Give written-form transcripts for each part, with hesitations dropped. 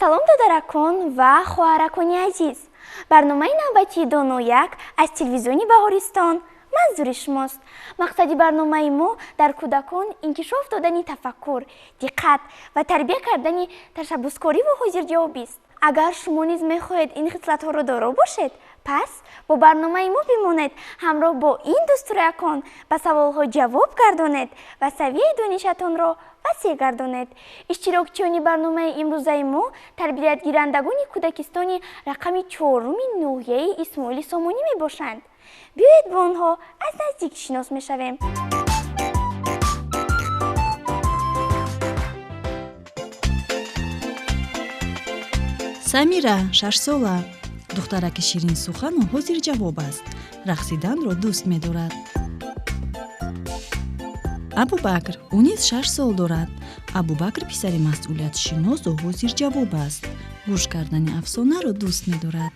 Салом, додаракон ва хоҳаракони азиз. Барномаи навбатии Донояк аз телевизиони Баҳористон манзури шумост. Мақсади барномаи мо дар кӯдакон инкишоф додани тафаккур, диққат ва тарбия кардани ташаббускориву ҳозирҷавобист. Агар шумо низ мехоҳед ин хислатҳоро доро бошед, пас бо барномаи мо бимонед, ҳамроҳ бо ин дустуракон ба саволҳо ҷавоб гардонед ва савияи донишатонро васеъ гардонед. Иштирокчиёни барномаи имрӯзаи мо тарбиятгирандагони кӯдакистони рақами чоруми ноҳияи Исмоили Сомонӣ мебошанд. Биёед бо онҳо аз наздик шинос мешавем. Самира шашсола, духтараки ширинсухану ҳозирҷавоб аст, рақсиданро дӯст медорад. Абубакр, ӯ низ 6 сол дорад. Абубакр писари масъулиятшиносу ҳозирҷавоб аст, гӯш кардани афсонаро дӯст медорад.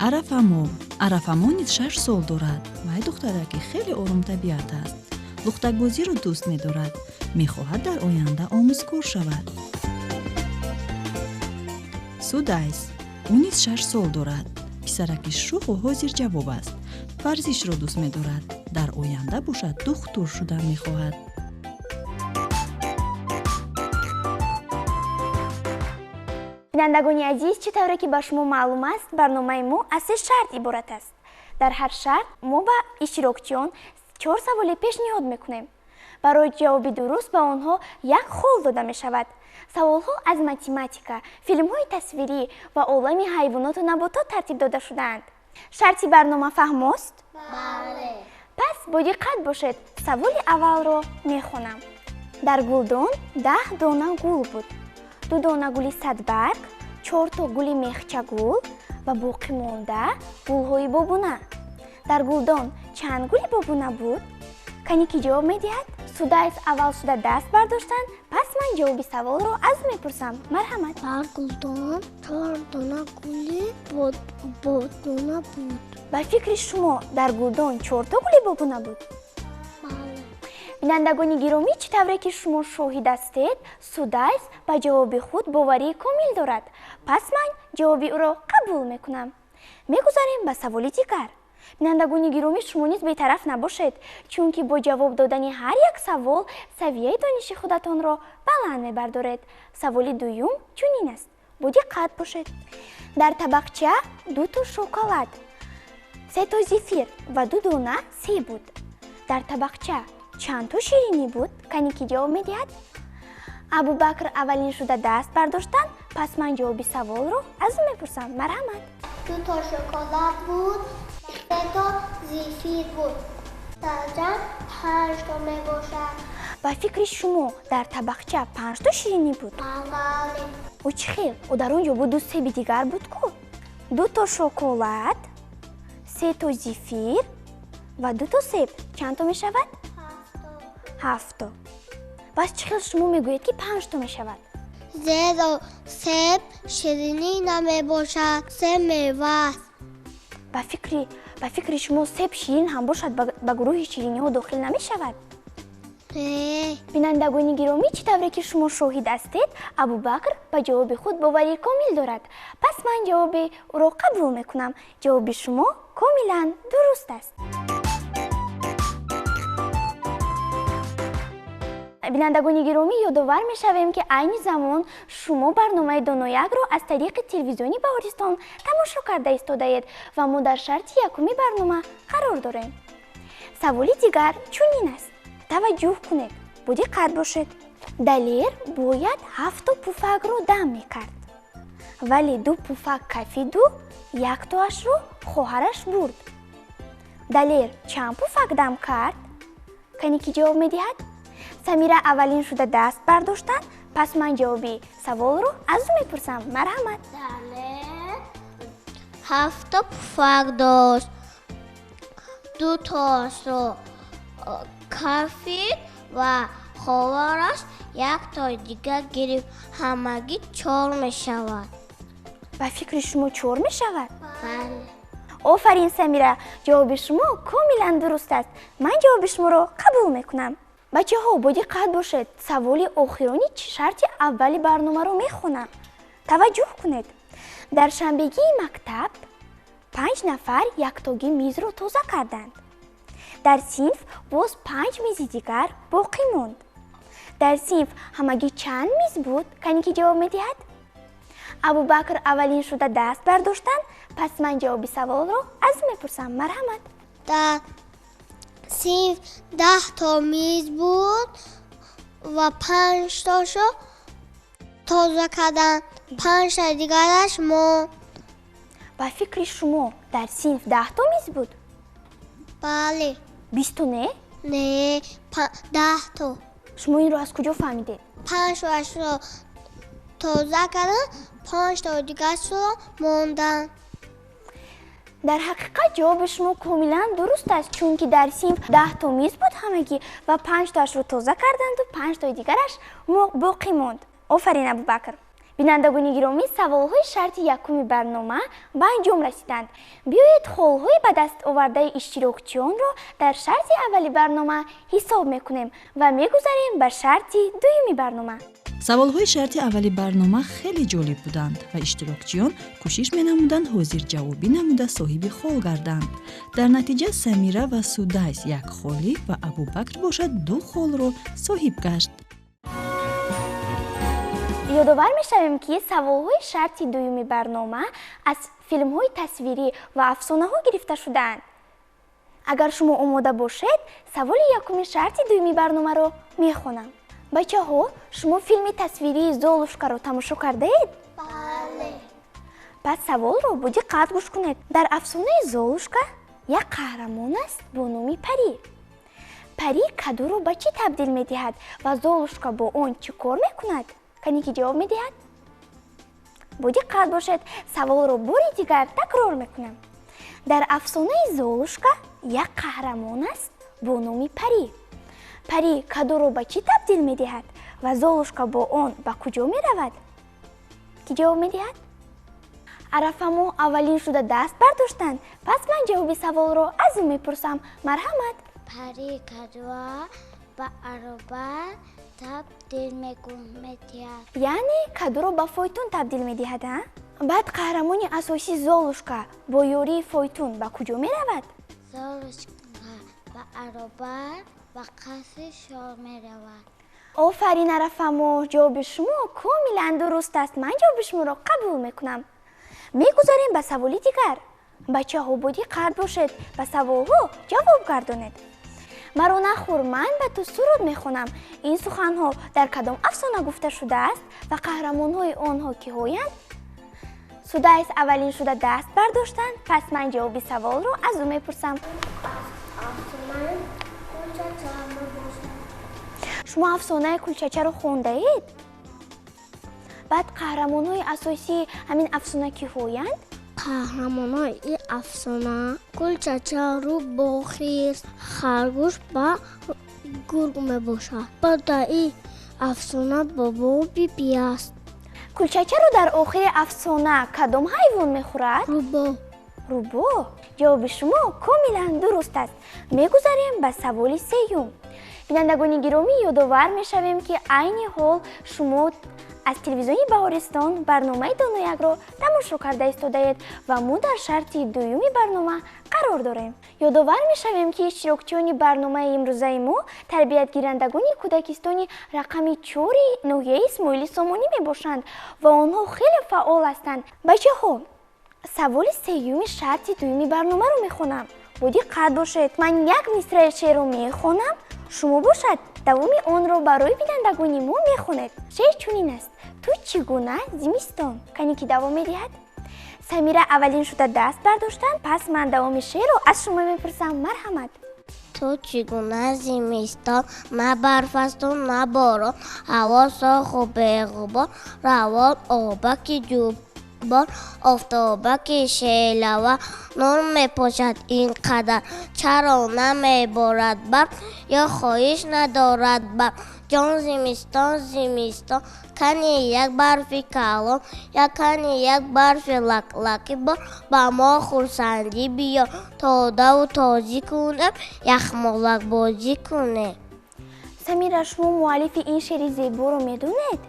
Арафамо. Арафамо низ 6 сол дорад. Вай духтараки хеле оромтабиат аст, лухтакбозиро дӯст медорад, мехоҳад дар оянда омӯзгор шавад. Судайс, ӯ низ 6 сол дорад. Писараки шӯху ҳозирҷавоб аст, варзишро дӯст медорад, дар оянда бошад духтур шудан мехоҳад. Бинандагони азиз, чӣ тавре ки ба шумо маълум аст, барномаи мо аз се шарт иборат аст. Дар ҳар шарт мо ба иштирокчиён чор саволе пешниҳод мекунем. Барои ҷавоби дуруст ба онҳо як хол дода мешавад. Саволҳо аз математика, филмҳои тасвирӣ ва олами ҳайвоноту наботот тартиб дода шудаанд. Шарти барнома фаҳмост? Бале. Пас бо диққат бошед, саволи аввалро мехонам. Дар гулдон 10 дона гул буд: ду дона гули садбарг, чорто гули мехчагул ва боқимонда гулҳои бобуна. Дар гулдон чанд гули бобуна буд? Кани ки ҷавоб медиҳад? Судайс аввал шуда даст бардоштанд, пас ман ҷавоби саволро аз ӯ мепурсам. Марҳамат. Дар гулдон чор дона гули бобуна буд. Ба фикри шумо, дар гулдон чорто гули бобуна буд? Бале. Бинандагони гиромӣ, чӣ тавре ки шумо шоҳид ҳастед, Судайс ба ҷавоби худ боварии комил дорад. Пас ман ҷавоби ӯро қабул мекунам. Мегузарем ба саволи дигар. Бинандагони гиромӣ, шумо низ бетараф набошед, чунки бо ҷавоб додани ҳар як савол савияи дониши худатонро баланд мебардоред. Саволи дуюм чунин аст, бо диққат бошед. Дар табақча дуто шоколад, сето зефир ва ду дона себ буд. Дар табақча чандто ширинӣ буд? Кани ки ҷавоб медиҳад? Абубакр аввалин шуда даст бардоштанд, пас ман ҷавоби саволро аз ӯ мепурсам. Марҳамат. Ду то шоколад буд, се то зефир буд. Сарҷамъ панҷ то мебошад. Ба фикри шумо, дар табақча панҷто ширинӣ буд? Бале. Ӯ чӣ хел? Ӯ дар он ҷо бо ду себи дигар буд ку. Ду то шоколад, се то зефир ва ду то себ чанд то мешавад? Ҳафто. Пас чӣ хел шумо мегӯед, ки панҷто мешавад? Зеро себ ширинӣ намебошад, себ мева аст. Ба фикри шумо, себ ширин ҳам бошад, ба гурӯҳи шириниҳо дохил намешавад? Не. Бинандагони гиромӣ, чӣ тавре ки шумо шоҳид ҳастед, Абубакр ба ҷавоби худ боварии комил дорад. Пас ман ҷавоби ӯро қабул мекунам. Ҷавоби шумо комилан дуруст аст. Бинандагони гиромӣ, ёдовар мешавем, ки айни замон шумо барномаи Доноякро аз тариқи телевизиони Баҳористон тамошо карда истодаед ва мо дар шарти якуми барнома қарор дорем. Саволи дигар чунин аст, таваҷҷӯҳ кунед, бо диққат бошед. Далер бояд ҳафто пуфакро дам мекард, вале ду пуфак кафиду яктоашро хоҳараш бурд. Далер чанд пуфак дам кард? Кани ки ҷавоб медиҳад? Самира аввалин шуда даст бардоштанд, пас ман ҷавоби саволро аз ӯ мепурсам. Марҳамат. Далер ҳафта пуфак дошт, ду тоашро кафид ва хоҳараш як тои дигар гирифт, ҳамагӣ чор мешавад. Ба фикри шумо, чор мешавад? Бале. Офарин, Самира, ҷавоби шумо комилан дуруст аст. Ман ҷавоби шуморо қабул мекунам. Бачаҳо, бо диққат бошед, саволи охирони шарти аввали барномаро мехонам. Таваҷҷӯҳ кунед. Дар шанбегии мактаб 5 нафар яктогӣ мизро тоза карданд. Дар синф боз 5 мизи дигар боқӣ монд. Дар синф ҳамагӣ чанд миз буд? Кани ки ҷавоб медиҳад? Абубакр аввалин шуда даст бардоштанд, пас ман ҷавоби саволро аз ӯ мепурсам. Марҳамат. Дар синф 10 то миз буд ва 5 тошо тоза карданд, 5 та дигараш монд. Ба фикри шумо дар синф 10 то миз буд? Бале. 20 то не? Не, 10 то. Шумо инро аз куҷо фаҳмидед? 5 тоашро тоза карданд, 5 то дигарашро монданд. Дар ҳақиқат ҷавоби шумо комилан дуруст аст, чунки дар синф 10 то миз буд ҳамагӣ ва 5 тоашро тоза карданду 5 тои дигараш боқӣ монд. Офарин, Абубакр. Бинандагони гиромӣ, саволҳои шарти якуми барнома ба анҷом расиданд. Биёед холҳои ба даст овардаи иштирокчиёнро дар шарти аввали барнома ҳисоб мекунем ва мегузарем ба шарти дуюми барнома. Саволҳои шарти аввали барнома хеле ҷолиб буданд ва иштирокчиён кӯшиш менамуданд ҳозирҷавобӣ намуда соҳиби хол гарданд. Дар натиҷа Самира ва Судайс 1 холӣ ва Абубакр бошад 2 холро соҳиб гашт. Ёдовар мешавем, ки саволҳои шарти дуюми барнома аз филмҳои тасвирӣ ва афсонаҳо гирифта шудаанд. Агар шумо омода бошед, саволи якуми шарти дуюми барномаро мехонам. Бачаҳо, шумо филми тасвирии Золушкаро тамошо кардаед? Бале. Пас саволро бо диққат гӯш кунед. Дар афсонаи Золушка як қаҳрамон аст бо номи Парӣ. Парӣ кадуро ба чӣ табдил медиҳад ва Золушка бо он чӣ кор мекунад? Кани ки ҷавоб медиҳад? Бо диққат бошед, саволро бори дигар такрор мекунам. Дар афсонаи Золушка як қаҳрамон аст бо номи Парӣ. Парӣ кадуро ба чӣ табдил медиҳад ва Золушка бо он ба куҷо меравад? Ки ҷавоб медиҳад? Арафамо аввалин шуда даст бардоштанд, пас ман ҷавоби саволро аз ӯ мепурсам. Марҳамат. Парӣ кадуро ба ароба табдил медиҳад. Яъне кадуро ба фойтун табдил медиҳад, а? Баъд қаҳрамони асосӣ Золушка бо ёрии фойтун ба куҷо меравад? Золушка ба ароба ба қасри шоҳ меравад. Офарин, Арафамо, ҷавоби шумо комилан дуруст аст. Ман ҷавоби шуморо қабул мекунам. Мегузарем ба саволи дигар. Бачаҳо, бо диққат бошед, ба саволҳо ҷавоб гардонед. Маро нахӯр, ман ба ту суруд мехонам. Ин суханҳо дар кадом афсона гуфта шудааст ва қаҳрамонҳои онҳо киҳоянд? Судайс аввалин шуда даст бардоштанд, пас ман ҷавоби саволро аз ӯ мепурсам. Шумо афсонаи Кулчачаро хондаед? Баъд қаҳрамонҳои асосии ҳамин афсона киҳоянд? Қаҳрамонҳои ин афсона Кулчача, рӯбоҳ, хирс, харгӯш ва гург мебошад. Баъд дар ин афсона бобову биби аст. Кулчачаро дар охири афсона кадом ҳайвон мехӯрад? Рӯбоҳ. Рӯбоҳ? Ҷавоби шумо комилан дуруст аст. Мегузарем ба саволи сеюм. Бинандагони гиромӣ, ёдовар мешавем, ки айни ҳол шумо аз телевизиони Баҳористон барномаи Доноякро тамошо карда истодаед ва мо дар шарти дуюми барнома қарор дорем. Ёдовар мешавем, ки иштирокчиёни барномаи имрӯзаи мо тарбиятгирандагони кӯдакистони рақами 4 ноҳияи Исмоили Сомонӣ мебошанд ва онҳо хеле фаъол ҳастанд. Бачаҳо, саволи сеюми шарти дуюми барномаро мехонам. Бо диққат бошед, ман як мисраи шеърро мехонам, шумо бошад давоми онро барои бинандагони мо мехонед. Шеър чунин аст: ту чӣ гуна зимистон? Кани ки давом медиҳад? Самира аввалин шуда даст бардоштанд, пас ман давоми шеърро аз шумо мепурсам. Марҳамат. Ту чӣ гуна зимистон, на барф асту на борон, ҳаво соху беғубор, равон обаки ҷуббор, офтобаки шелава, нур мепошад ин қадар, чаро намеборад барф, ё хоҳиш надорад барф. Ҷон зимистон, зимистон, кани як барфи калон, як кани як барфи лаклаки бор, ба мо хурсандӣ биёр, тодаву тозӣ кунем, яхмолакбозӣ кунем. Самира, шумо муаллифи ин шеъри зеборо медонед?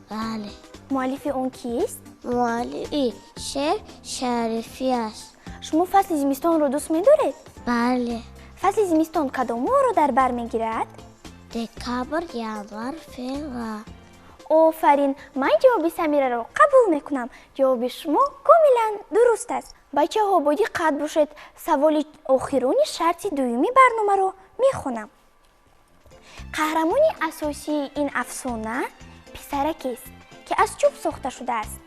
Бале. Муаллифи он кист? Муаллифи шеър Шарифӣ аст. Шумо фасли зимистонро дӯст медоред? Бале. Фасли зимистон кадом моҳро дар бар мегирад? Декабр, январ, феврал. Офарин, ман ҷавоби Самираро қабул мекунам. Ҷавоби шумо комилан дуруст аст. Бачаҳо, бо диққат бошед, саволи охирони шарти дуюми барномаро мехонам. Қаҳрамони асосии ин афсона писаракест, ки аз чӯб сохта шудааст.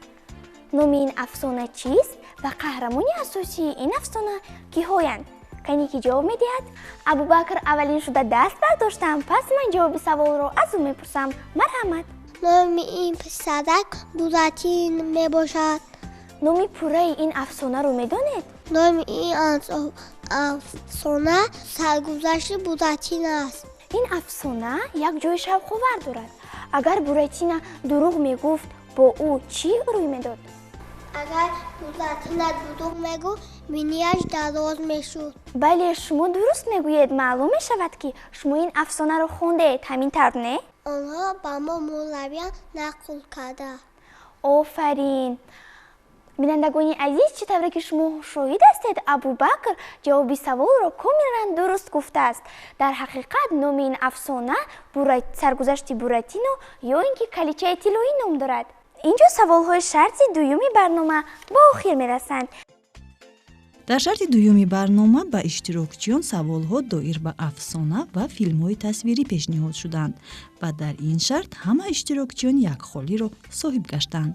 Номи ин афсона чист ва қаҳрамони асосии ин афсона киҳоянд? Кане ки ҷавоб медиҳад? Абубакр аввалин шуда даст бардоштам, пас ман ҷавоби саволро аз ӯ мепурсам. Марҳамат. Номи ин писарак Буратин мебошад. Номи пурраи ин афсонаро медонед? Номи ин афсона Саргузашти Буратин аст. Ин афсона як ҷои шавқовар дорад. Агар Буратина дурӯғ мегуфт, бо ӯ чӣ рӯй медод? Агар Буратина дурӯғ мегуфт, бинияш дароз мешуд. Бале, шумо дуруст мегӯед. Маълум мешавад, ки шумо ин афсонаро хондаед, ҳамин тавр, не? Онҳо ба мо мураббиям нақл карда. Офарин. Бинандагони азиз, чӣ тавре ки шумо шоҳид ҳастед, Абубакр ҷавоби саволро комилан дуруст гуфтааст. Дар ҳақиқат номи ин афсона Саргузашти Буратино ё ин ки Каличаи тиллоӣ ном дорад. Инҷо саволҳои шарти дуюми барнома ба охир мерасанд. Дар шарти дуюми барнома ба иштирокчиён саволҳо доир ба афсона ва филмҳои тасвирӣ пешниҳод шуданд ва дар ин шарт ҳама иштирокчиён як холиро соҳиб гаштанд.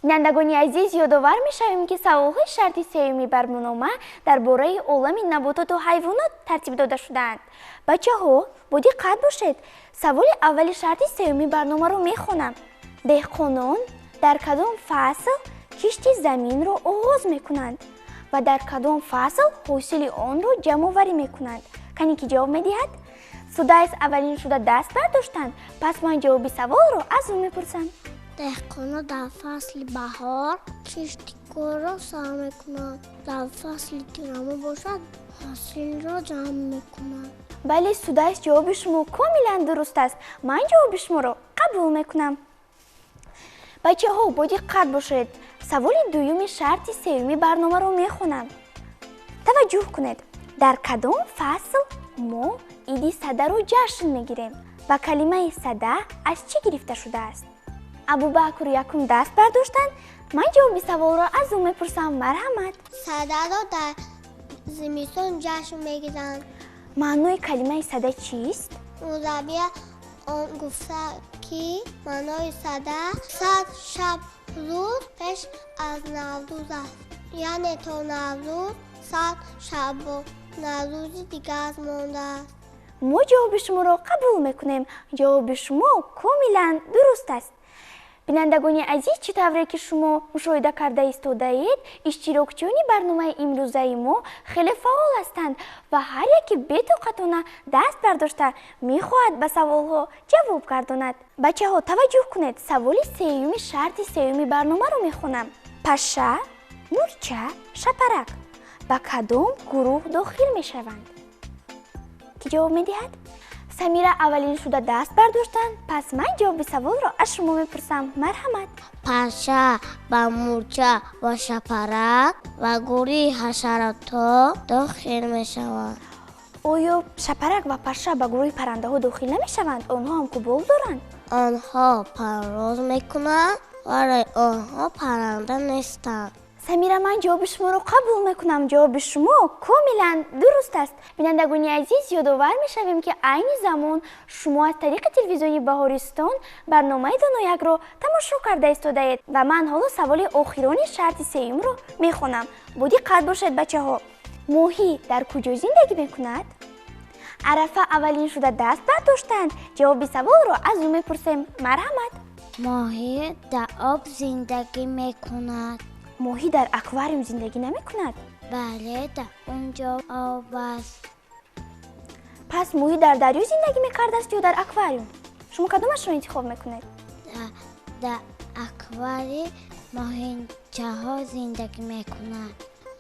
Бинандагони азиз, ёдовар мешавем, ки саволҳои шарти сеюми барнома дар бораи олами набототу ҳайвонот тартиб дода шудаанд. Бачаҳо, бо диққат бошед. Саволи аввали шарти сеюми барномаро мехонам. Деҳқонон дар кадом фасл кишти заминро оғоз мекунанд ва дар кадом фасл ҳосили онро ҷамъоварӣ мекунанд? Кане ки ҷавоб медиҳад? Судайс аввалин шуда даст бардоштанд, пас ман ҷавоби саволро аз ӯ мепурсам. Деҳқонон дар фасли баҳор кишти корро сар мекунанд, дар фасли тирамоҳ бошад ҳосилро ҷамъ мекунанд. Бале, Судайс, ҷавоби шумо комилан дуруст аст. Ман ҷавоби шуморо қабул мекунам. Бачаҳо, бо диққат бошед. Саволи дуюми шарти сеюми барномаро мехонам. Таваҷҷӯҳ кунед. Дар кадом фасл мо иди садаро ҷашн мегирем ва калимаи сада аз чӣ гирифта шудааст? Абубакр якум даст бардоштанд. Ман ҷавоби саволро аз ӯ мепурсам. Марҳамат. Садаро дар зимистон ҷашн мегиранд. Маънои калимаи сада чист? Мураббия он гуфта, ки маънои сада 100 шаб рӯз пеш аз Наврӯз аст, яъне то Наврӯз 100 шабу Наврӯзи дигар мондааст. Мо ҷавоби шуморо қабул мекунем. Ҷавоби шумо комилан дуруст аст. Бинандагони азиз, чӣ тавре ки шумо мушоҳида карда истодаед, иштирокчиёни барномаи имрӯзаи мо хеле фаъол ҳастанд ва ҳар яке бетоқатона даст бардошта мехоҳад ба саволҳо ҷавоб гардонад. Бачаҳо, таваҷҷӯҳ кунед. Саволи сеюми шарти сеюми барномаро мехонам. Паша, мурча, шапарак ба кадом гурӯҳ дохил мешаванд? Кӣ ҷавоб медиҳад? Самира аввалин шуда даст бардоштанд, пас ман ҷавоби саволро аз шумо мепурсам. Марҳамат. Паша ба мурча ва шапарак ва гурӯҳи ҳашаротҳо дохил мешаванд. Оё шапарак ва паша ба гурӯҳи паррандаҳо дохил намешаванд? Онҳо ҳам ку бол доранд. Онҳо парвоз мекунанд, вале онҳо парранда нестанд. Самира, ман ҷавоби шуморо қабул мекунам. Ҷавоби шумо комилан дуруст аст. Бинандагони азиз, ёдовар мешавем, ки айни замон шумо аз тариқи телевизиони Баҳористон барномаи Доноякро тамошо карда истодаед ва ман ҳоло саволи охирони шарти сеюмро мехонам. Бо диққат бошед, бачаҳо. Моҳӣ дар куҷо зиндагӣ мекунад? Арафа аввалин шуда даст бардоштанд. Ҷавоби саволро аз ӯ мепурсем. Марҳамат. Моҳӣ дар об зиндагӣ мекунад. Моҳӣ дар аквариум зиндагӣ намекунад? Бале, дар он ҷо об аст. Пас моҳӣ дар дарё зиндагӣ мекардааст ё дар аквариум? Шумо кадомашро интихоб мекунед? Дар аквариум моҳичаҳо зиндагӣ мекунанд.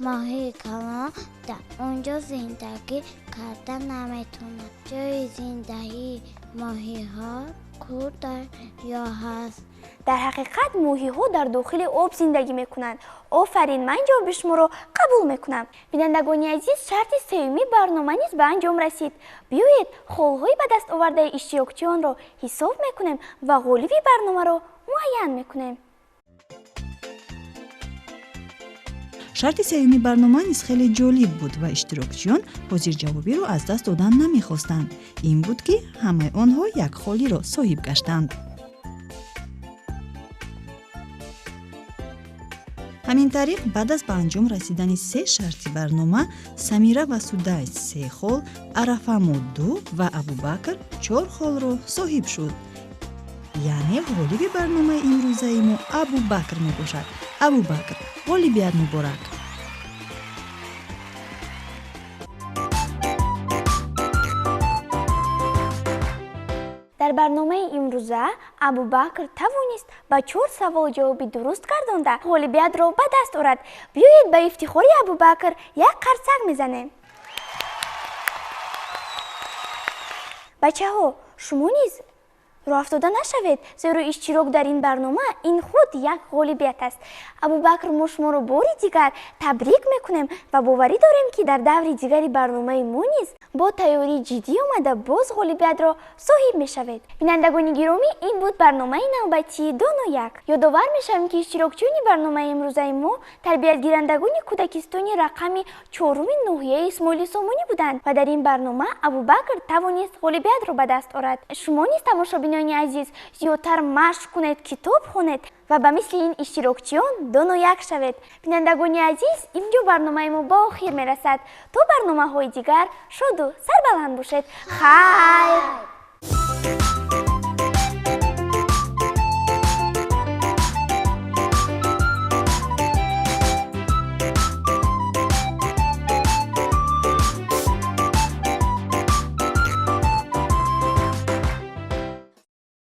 Моҳии калон дар он ҷо зиндагӣ карда наметавонад. Ҷои зиндагии моҳиҳо кӯл дарё ҳаст. Дар ҳақиқат моҳиҳо дар дохили об зиндагӣ мекунанд. Офарин, ман ҷавоби шуморо қабул мекунам. Бинандагони азиз, шарти сеюми барнома низ ба анҷом расид. Биёед холҳои ба даст овардаи иштирокчиёнро ҳисоб мекунем ва ғолиби барномаро муайян мекунем. Шарти сеюми барнома низ хеле ҷолиб буд ва иштирокчиён ҳозирҷавобиро аз даст додан намехостанд. Ин буд, ки ҳамаи онҳо як холиро соҳиб гаштанд. Ҳамин тариқ, баъд аз ба анҷом расидани се шарти барнома, Самира ва Судайс се хол, Арафамо ду ва Абубакр чор холро соҳиб шуд. Яъне ғолиби барномаи имрӯзаи мо Абубакр мебошад. Абубакр, ғолибият муборак! Дар барномаи имрӯза Абубакр тавонист ба чор савол ҷавоби дуруст гардонда ғолибиятро ба даст орад. Биёед ба ифтихори Абубакр як қарсак мезанем. Бачаҳо, шумо низ роҳафтода нашавед, зеро иштирок дар ин барнома ин худ як ғолибият аст. Абубакр, мо шуморо бори дигар табрик мекунем ва боварӣ дорем, ки дар даври дигари барномаи мо низ бо тайёрии ҷиддӣ омада боз ғолибиятро соҳиб мешавед. Бинандагони гиромӣ, ин буд барномаи навбатии Доно як. Ёдовар мешавем, ки иштирокчиёни барномаи имрӯзаи мо тарбиятгирандагони кӯдакистони рақами чоруми ноҳияи Исмоили Сомонӣ буданд ва дар ин барнома Абубакр тавонист ғолибиятро ба даст орад. Шумо низ, тамошобинони азиз, зиёдтар машқ кунед, китоб хонед ва ба мисли ин иштирокчиён доно як шавед. Бинандагони азиз, инҷо барномаи мо ба охир мерасад. То барномаҳои дигар шоду сарбаланд бошед. Хайр!